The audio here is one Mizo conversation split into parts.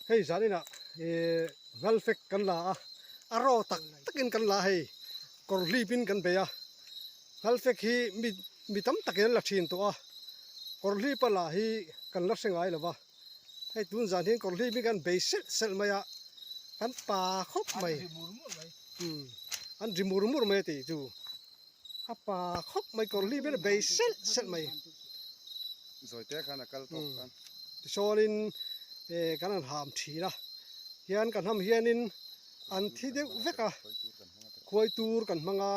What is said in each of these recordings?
Hei zaninah ih ngalfek kan la a, a raw tak takin kan la a hei kawr hlipin kan bei a, ngalfek hi mi mi tam takin an la thin tawh a, kawr hlipa la hi kan la hre ngai lo va, hei tun zan hian kawr hlipin kan bei selh selh mai a, kan pa khawp mai, umm an ri mur mur mai a tih chu. A pa khawp mai kawr hlip hian a bei selh selh mai. Zawi te khan a kal tawk khan. Tichuanin eh kan han ham thin a, hian kan ham hianin an thi deuh vek a, khuai tur kan hmang a,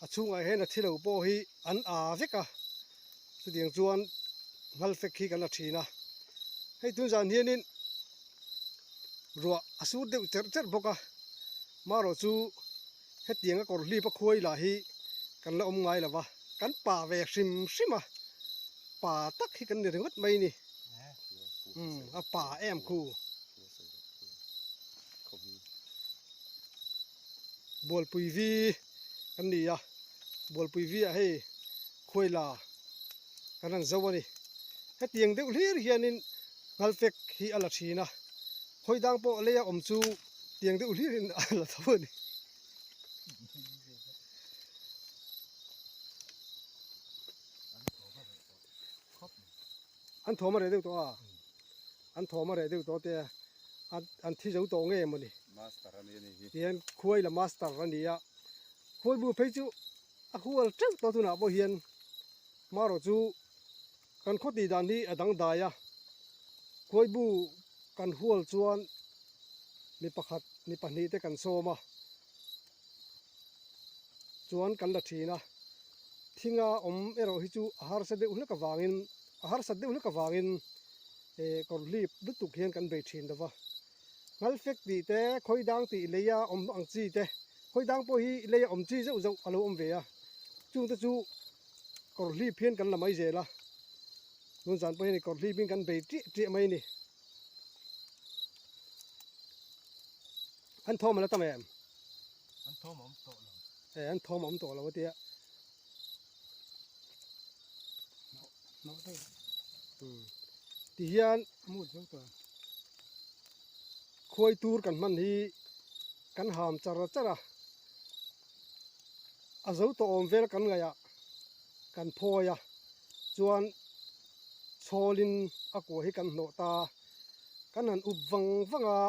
a chhungah hian a thi lo pawh hi an a vek a, chutiang chuan ngalfek hi kan la thin a. Hei tun zan hianin ruah a sur deuh cherh cherh bawk a, marawh chu. Hetianga kawr hlip a khuai lah hi kan la awm ngai lo va, kan pa ve hrim hrim a, pa tak hi kan ni ringawt mai ni. Umm a pa em khu. Bualpui vi kan ni a, Bualpui vi ah hei khuai la kan rawn zo a ni. Hetiang deuh hlir hianin Ngalfek hi a la thin a, khawi dang pawh leia awm chu tiang deuh hlirin a la tho a ni. An thawm a reh deuh tawh a, an thawm a reh deuh tawh te a, an thi zo tawh nge mawni. Master a ni a ni hi. Tihian khuai la master a ni a, khuai bu phei chu a hual teuh tawh tunah pawh hian marawh chu Kan khaw tih dan hi a dangdai a, khuaibu kan hual chuan mi pakhat mi pahnih te kan sawm a, chuan kan la thin a, thinga awm erawh hi chu a harsa deuh hlek avangin a harsat deuh hlek avangin eh kawr hlip lutuk hian kan bei thin lova, ngalfek tih te khawidang tih leia awm ang chi te khawidang pawh hi leia awm chi zeuh zeuh a lo awm ve a, chungte chu. Kawr hlip hian kan la mai zel a, tun zan pawh hian kawr hlip in kan bei ṭiah ṭiah mai a ni. An thawm a la tam em? An thawm a awm tawh lo. E an thawm a awm tawh lo a tia. Hnawh deuh. Ti hian mut zo tawh. Khuai tur kan hman hi kan ham char char a. A zo tawh awm vel kan ngaih ah kan phawi a, chuan chhawlin a kua hi kan hnawh ta, kan han up vang vang a,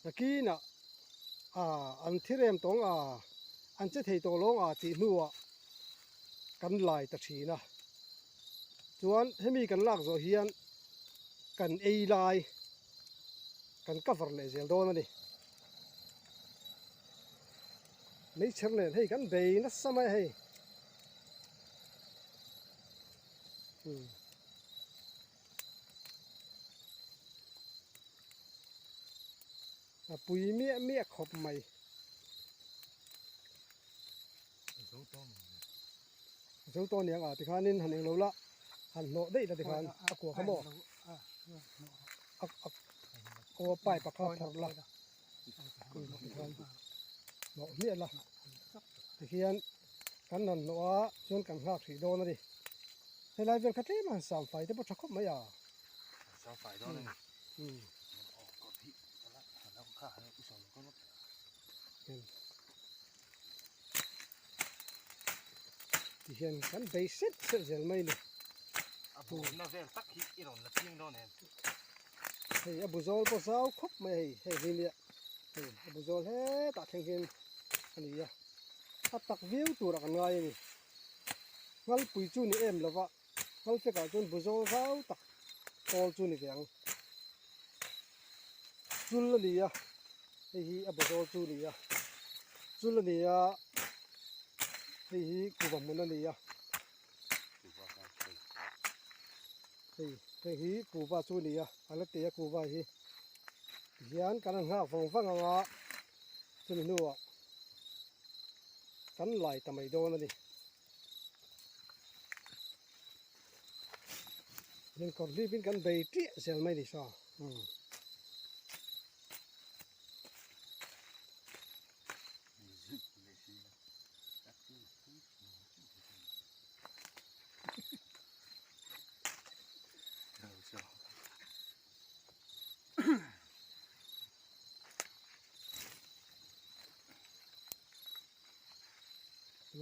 nakinah ah an thi rem tawng a, an che thei tawh lawng a tih hnuah kan lai ta thin a, chuan hemi kan lak zawh hian kan ei lai kan cover leh zel dawn a ni. Meichher nen hei kan bei nasa mai a hei umm a pui miah miah khawp mai zo tawh aniang a tikhanin han englo la han hnawh daih la tikhan a kua kha maw a a aw pipe a kha phawrh la. Hnawh hmiah la tihian kan han hnawh a chuan kan nghak hrih dawn a ni helai vel kha tlem a han sam fai te pawh tha khawp mai a sam fai dawn a ni tihian kan bei set set zel mai a ni a buhna vel tak hi i rawn la chiang dawn em. Hei a bu zawl pawh zau khawp mai a hei hei hi nia hei a bu zawl hetah thleng hian a ni a a tak viau turah kan ngai a ni ngalpui chu ni em lova ngalfekah chuan bu zawl zau tak pawl chu ni ve ang chul a ni a hei hi a bu zawl chu a ni a chul a ni a hei hi kuva hmun a ni a. Hei hei hi kuhva chu a ni a a la te a kuhva hi tihian kan han nghak vang vang ang a chumi hnuah kan lai ta mai dawn a ni inkawr hlip in kan bei ṭiah zel mai a ni saw umm.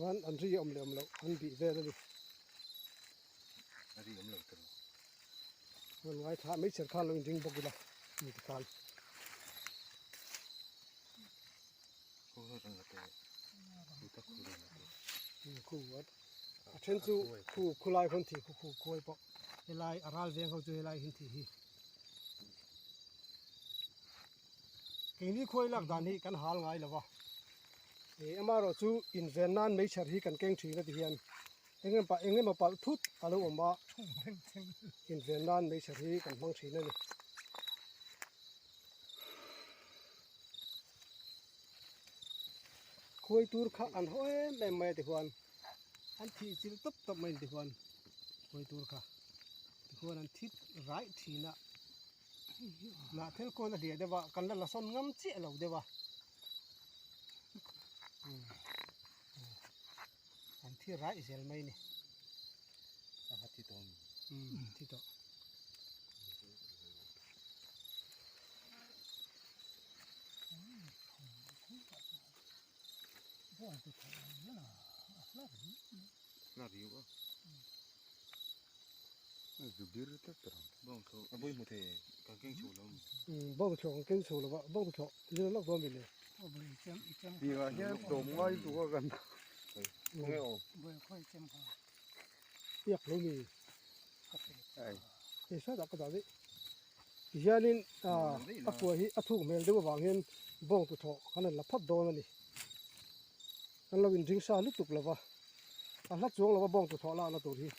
Chuan an ri awm leh awm loh an bih vel a ni. A ri awm lo ta lo. An ngaithla mai chher khan lo inring bawk ila mi ti khan. Khu hi rawn la teh. Khu tak khu rawn la teh. Khu a a then chu khu khulai khawn thih khu khu khuai pawh helai a ral veng ho chu helai hin thih hi. Keini khuai lak dan hi kan hal ngai lo va, ih amaherawh chu inven nan meichher hi kan keng thin a ti hian eng emaw eng emaw palh thut a lo awm a, inven nan meichher hi kan hmang thin a ni. Khuai tur kha an haw em em mai a ti huan an thih chilh tawp tawp mai a ni ti huan khuai tur kha ti huan an thit raih thin a. Hnah thil kawn a hliah deuh a kan la la sawn ngam chiah lo deuh a an thi raih zel mai a ni a thi tawh a ni umm thi tawh. Bawng thlawh kan keng chho lo va, bawng thlawh zir lawk dawn mile. Tiangah hian tlawm ngai duh a kan. Piak lo mi. Hei sawtah ka dah daih. Tihianin a kua hi a thuk hmel deuh avang hian bawng tuthlawh kan rawn la phawt dawn a ni. Kan lo inring sa lutuk lo va, a hla chuang lo va bawng tuthlawh lakna tur hi.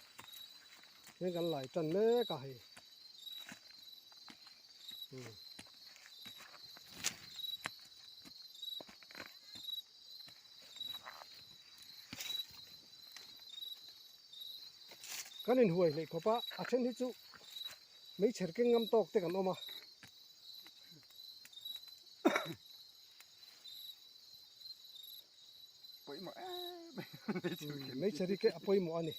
Heng kan lai tan mek a hei. Umm. Kan inhuai hleih khawp a, a then hi chu meichher keng ngam tawk te kan awm a. Pawimawh em em meichher keng. Meichher hi a pawimawh a ni.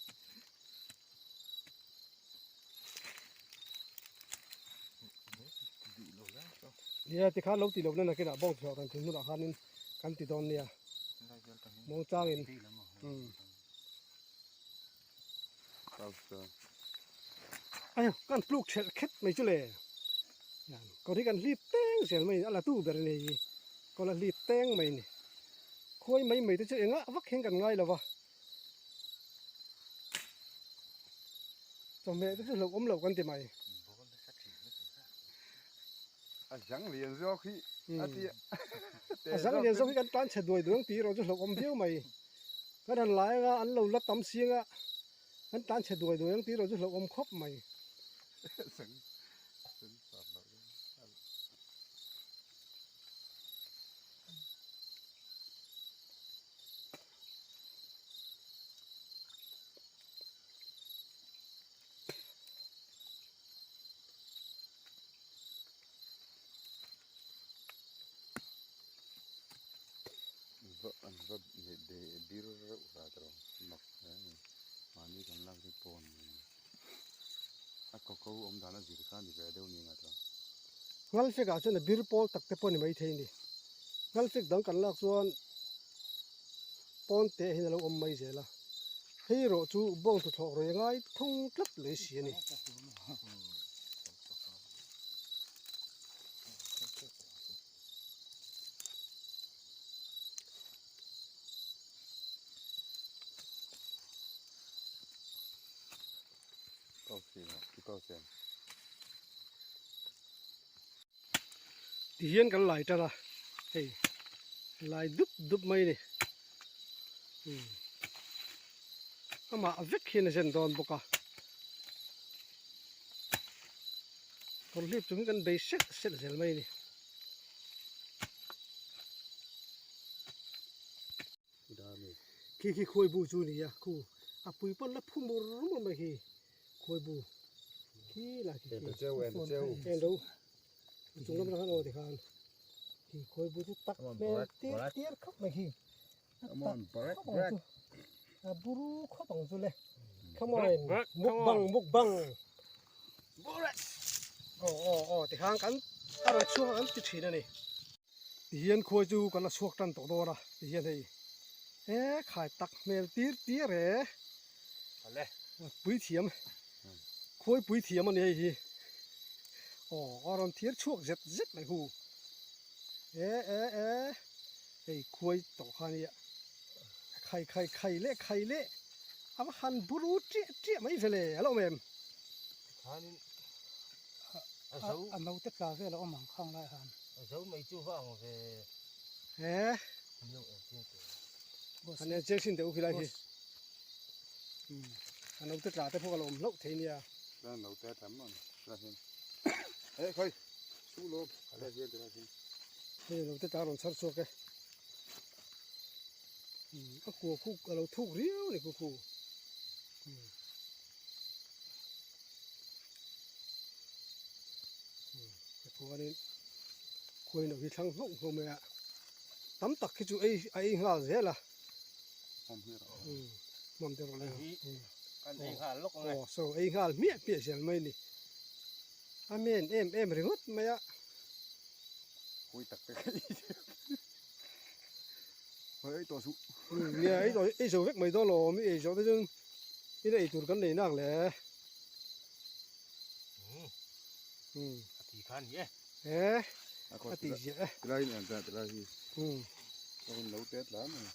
Nia tikhan lo ti lo na nakinah bawng chhuah kan thil hmunah khanin kan ti dawn nia. Muangchangin. Umm. Ayo kan tluk thelh khet mai chu le. Kawr hi kan hlip teng zel mai a ni a la tu ber a ni hi. Kawr a hlip teng mai a ni. Khuai mai mai te chu engah vak hian kan ngai lo va. Chawhmeh te chu hlauh awm loh kan ti mai. A zang lian zawk hi a ti a zang lian zawk hi kan tan chhe duai duai ang tih erawh chu hlauh awm viau mai. Kan han lai anga an lo la tam si anga kan tan chhe duai duai ang tih erawh chu hlauh awm khawp mai. Va an va bir reuh rat rawh mak hle a ni mahni kan lak te pawn a ko ko awm dan a zir kha a ni ve deuh ni ngat rawh. Ngalfek ah chuan a bir pawl tak te pawh a ni maithei a ni. Ngalfek dang kan lak chuan pawn te hian a lo awm mai zel a. Hei erawh chu bawng tuthlawh rei ngai thung tlat mai si a ni. Tihian kan lai tan a hei lai dup dup mai a ni umm amah vek hian a zen dawn bawk a kawr hlip chung hi kan bei selh selh zel mai a ni. Khi khi khuai bu chu a ni a khu a pui pawn la phu mur mur mai khi khuai bu khi lai khi khi en ro chung lam atang khan aw tikhan khi khuai bu chu tak hmel tir tir khawp mai khi a tak khawp ang chu a buru khawp ang chu le come on mukbang mukbang aw aw aw tikhan kan a rawn chhuak a kan ti thin a ni. Tihian khuai chu kan la chhuak tan tawh dawn a tihian hei. E khai tak hmel tir tir e. Ale. Pui thiam. Khuai pui thiam ani hei hi. Aw a rawn thir chhuak zet zet mai hu. E e e hei khuai tawh kha ania. Khai khai khai leh khai leh a va han buru chiah chiah mai vele a lo awm em. Tikhanin a zo. A naute tla vel a awm ang khang lai han. A zo mai chu va ang ve. E. An en chiang thin teh u khilai khi. A naute tla te pawh a lo awm hlauh thei nia. Tla naute a tam ang tla hian. E khawi su lawm tla hian tla hian. Hei naute tla rawn chhar chhuak e. A kua khu a lo thuk riau a ni khu khu. Chuanin khuai no hi thlang hlauh hlauh mai a tam tak khi chu ei a ei nghal zel a hmam te rawh le kan ei nghal lawk ang e aw so ei nghal hmiah hmiah zel mai ni a men em em ringawt mai a khuai tak te kha ei khuai ei tawh suh nia ei tawh ei zo vek mai dawn lo mi ei zawh te chuan ina ei tur kan nei nak le. A ti kha ni e. E, a ti ziah e. Tilai in en ta tilai hi. Ka in lo te tla mai.